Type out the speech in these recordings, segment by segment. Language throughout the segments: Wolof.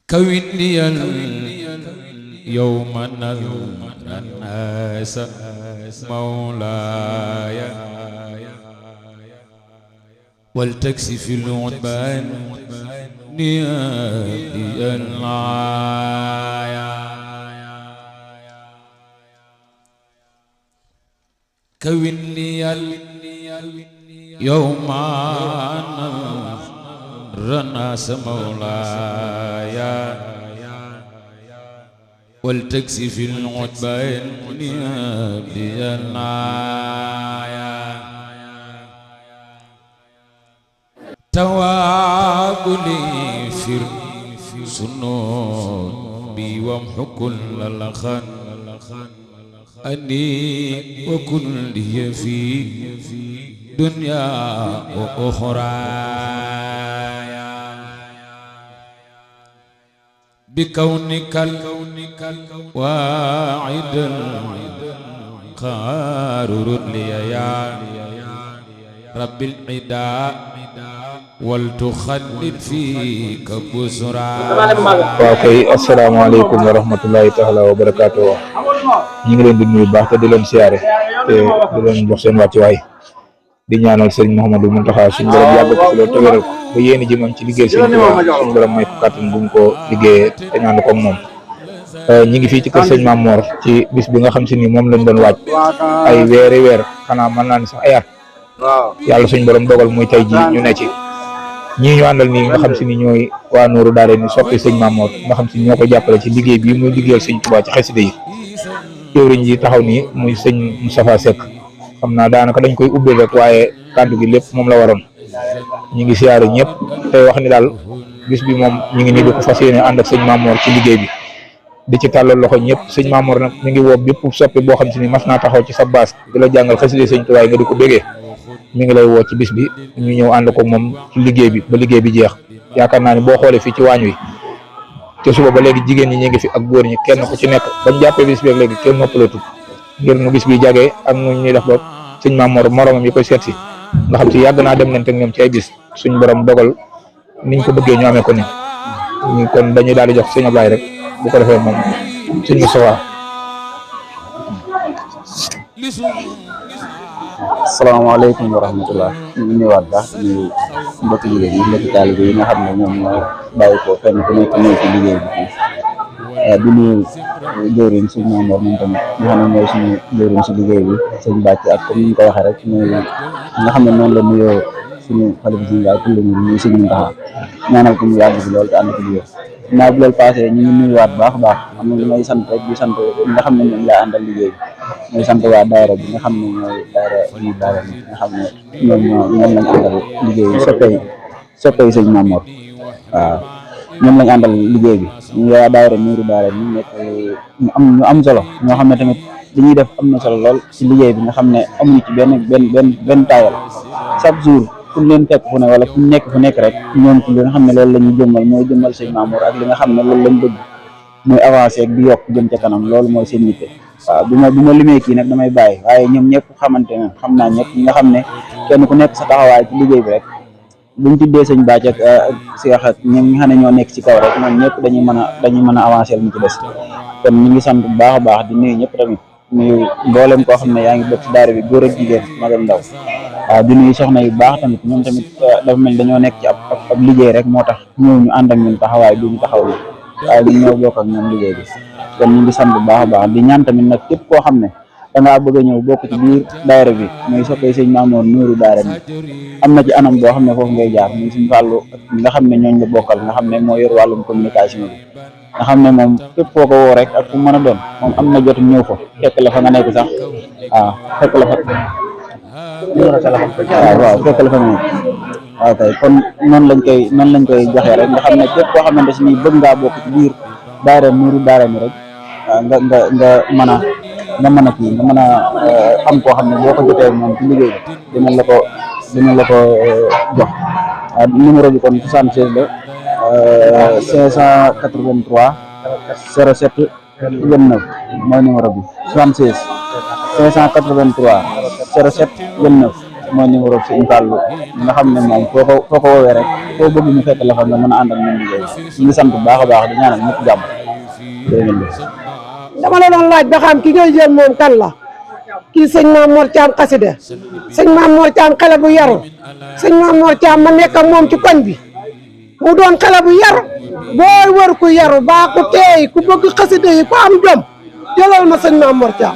كوني اليوم الناس مولاي ولتكسف العدبان نيابي العايا كوني اليوم الناس مولاي ولتكسف العتبين نيابي العايا توابني فر سنوبي وامحو كل لخن أني وكل لي في دنيا وأخرى بكونك الواعد القارر لي يا رب العداء ولتخلد فيك بسرى. Okay, asalaamaaleykum wa rahmatullahi taala wa barakaatu. ñu ngi leen di nuyu baax te di leen siyaare te di leen jox seen wàccuwaay di ñaanal sëriñ Mouhamadou Mountakha suñu borom yàgg ko fi loolu te wéral ko ba yéen ji moom ci liggéey sëriñ Tuubaa suñu borom may ko kàttan bu mu ko liggéeyee te ñaan ko ak moom. ñi ngi fii ci kër sëñ Mame Mor ci bis bi nga xam si ni moom lañ doon waaj ay weeri weer xanaa mën naa ni sax ay at yàlla suñu borom dogal muy tey ji ñu ne ci ñii ñu àndal nii nga xam si ni ñooy waa Nooru Daara ni soppi sëñ Mame Mor nga xam si ni ñoo ko jàppale ci liggéey bi muy liggéeyal sëñ Tuubaa ci xasida yi jëwriñ ji taxaw nii muy sëñ Moustapha Seck xam naa daanaka dañ koy ubbee rek waaye kàddu gi lépp moom la waroon ñu ngi siyaare ñëpp tey wax ni daal bis bi moom ñu ngi nii di ko fas yéene ànd ak sëñ Mame Mor ci liggéey bi di ci tàllal loxo ñëpp sëñ Mame Mor nag mi ngi woo bépp soppi boo xam si ni mas naa taxaw ci sa baas di la jàngal xasida sëñ Tuubaa nga di ko bégee mi ngi lay woo ci bis bi ñu ñëw ànd ko moom ci liggéey bi ba liggéey bi jeex yaakaar naa ni boo xoolee fii ci waañ wi te suba ba léegi jigéen ñi ñu ngi fi ak góor ñi kenn ku ci nekk bañ jàppee bis bi ak léegi kenn noppalatu ngir nu bis bi jagee ak nu ñuy def ba sëñ Mame Mor moromam yi koy seet si nga xam si yàgg naa dem nañ te ñoom ci ay bis suñ borom dogal niñ ko bëggee ñu amee ko ni ñu kon dañuy daal di jox sëñ Ablaye rek bu ko defee moom sëñ Moustapha. asalaamaaleykum wa rahmatullah ñu ngi nuyuwaat baax di mbokki jigéen ñi mbokki taalibe yi nga xam ne ñoom ñoo bàyyi ko fenn ku nekk ñëw ci liggéey bi fii di nuyu jëwriñ sëñ Mame Mor moom tamit nga xam ne mooy suñu jëwriñ si liggéey bi sëñ Bàcc ak comme ni ñu ko waxee rek mooy nga xam ne noonu la nuyoo suñu xalifa si ngaay tulla ñu muy sëñ Mountakha ñaanal ko mu yàgg bi loolu te ànd ko liggéey naa bu loolu passé ñu ngi nuyuwaat baax a baax am na lu may sant rek di sant nga xam ne ñoom laa àndal liggéey bi mooy sant waa daayira bi nga xam ne ñooy daayira ñu daayira bi nga xam ne ñoom lañ àndal liggéey bi soppey sëñ Mame Mor waaw ñoom lañ àndal liggéey bi ñu waa daayira Nooru Daara ñu nekk ñu am solo ñoo xam ne tamit li ñuy def am na solo lool ci liggéey bi nga xam ne amuñu ci benn taayal chaque jour fu leen fekk fu ne wala fu nekk rek ñoom ci li nga xam ne loolu la ñuy jëmmal mooy jëmmal sëñ Mame Mor ak li nga xam ne loolu lañ bëgg muy avancé ak di yokk jëm ca kanam loolu mooy seen yitte waaw bu ma limee kii nag damay bàyyi waaye ñoom ñëpp xamante ne xam naa ñëpp ñi nga xam ne kenn ku nekk sa taxawaay ci liggéey bi rek buñ tuddee sëñ Bàcc ak Cheikh ak ñoom ñi nga xam ne ñoo nekk ci kaw rek ñoom ñëpp dañuy mën a avancé mu ci des kon ñu ngi sant bu baax a baax di nuyu ñëpp tamit nuyu mboolem koo xam ne yaa ngi bokk ci daara bi góor ak jigéen mag ak ndaw waaw di nuyu soxna yu baax tamit ñoom tamit dafa mel dañoo nekk ci ab liggéey rek moo tax ñëw ñu ànd ak ñun taxawaay bi ñu taxaw li waaye ñu ñëw bokk ak ñoom liggéey bi kon ñu ngi sant bu baax a baax di ñaan tamit nag képp koo xam ne dangaa bëgg a ñëw bokk ci biir daayira bi muy soppee sëñ Mame Mor Nooru Daara ni am na ci anam boo xam ne foofu ngay jaar muy suñu fàllu nga xam ne ñooñ la bokkal nga xam ne moo yor wàllum communication bi nga xam ne moom képp koo ko woo rek ak fu mën a doon moom am na jotu ñëw fa fekk la fa nga nekk sax waaw fekk la fa waaw fekk la fa nga nekk waaw kay kon noonu lañ koy joxee rek nga xam ne képp koo xamante si ni bëgg ngaa bokk ci biir daayira Nooru Daara ni rek nga mën a kii nga mën a am koo xam ne boo ko jotee moom ci liggéey bi dina la ko jox numéro bi kon 76 la 583 07 29 mooy numéro bi 76 583 07 29 mooy numéro bi Sëñ Fallu nga xam ne moom foo ko woowee rek foo bëgg ñu fekk la fa nga mën a ànd ak ñun liggéey ñu ngi sant bu baax a baax di ñaanal ñëpp jàmm dama la doon laaj ba xam ki ngay jël moom kan la kii sëñ Maam Mor Thiam xasida sëñ Maam Mor Thiam xale bu yaru sëñ Maam Mor Thiam ma nekk ak moom ci koñ bi mu doon xale bu yaru booy wër ku yaru baa ku teey ku bëgg xasida yi ku am jom jëlal ma sëñ Maam Mor Thiam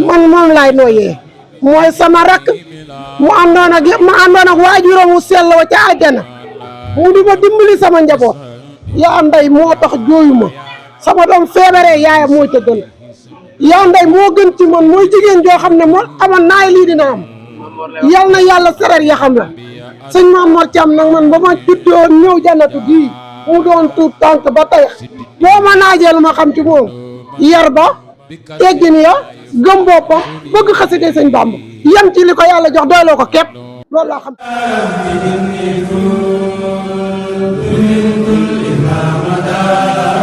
man moom laay nooyee mooy sama rakk mu àndoon ak waajuram wu sell wa ca àjjana mu di ma dimbali sama njaboot yaa nday moo tax jooyuma sama doom feebaree yaayam mooy ca gën yaa nday moo gën ci man mooy jigéen joo xam ne moo xamoon naay lii dina am yal na yàlla serer ya xam la sëñ Maam Mor Thiam nag man ba ma juddoo ñëw jannatu gii mu doon tuut tànk ba tey boo ma naajee lu ma xam ci moom yar ba teggin ya gëm boppam bëgg xasida sëñ Bàmba yem ci li ko yàlla jox doyloo ko képp loolu laa xam من كل ما مدى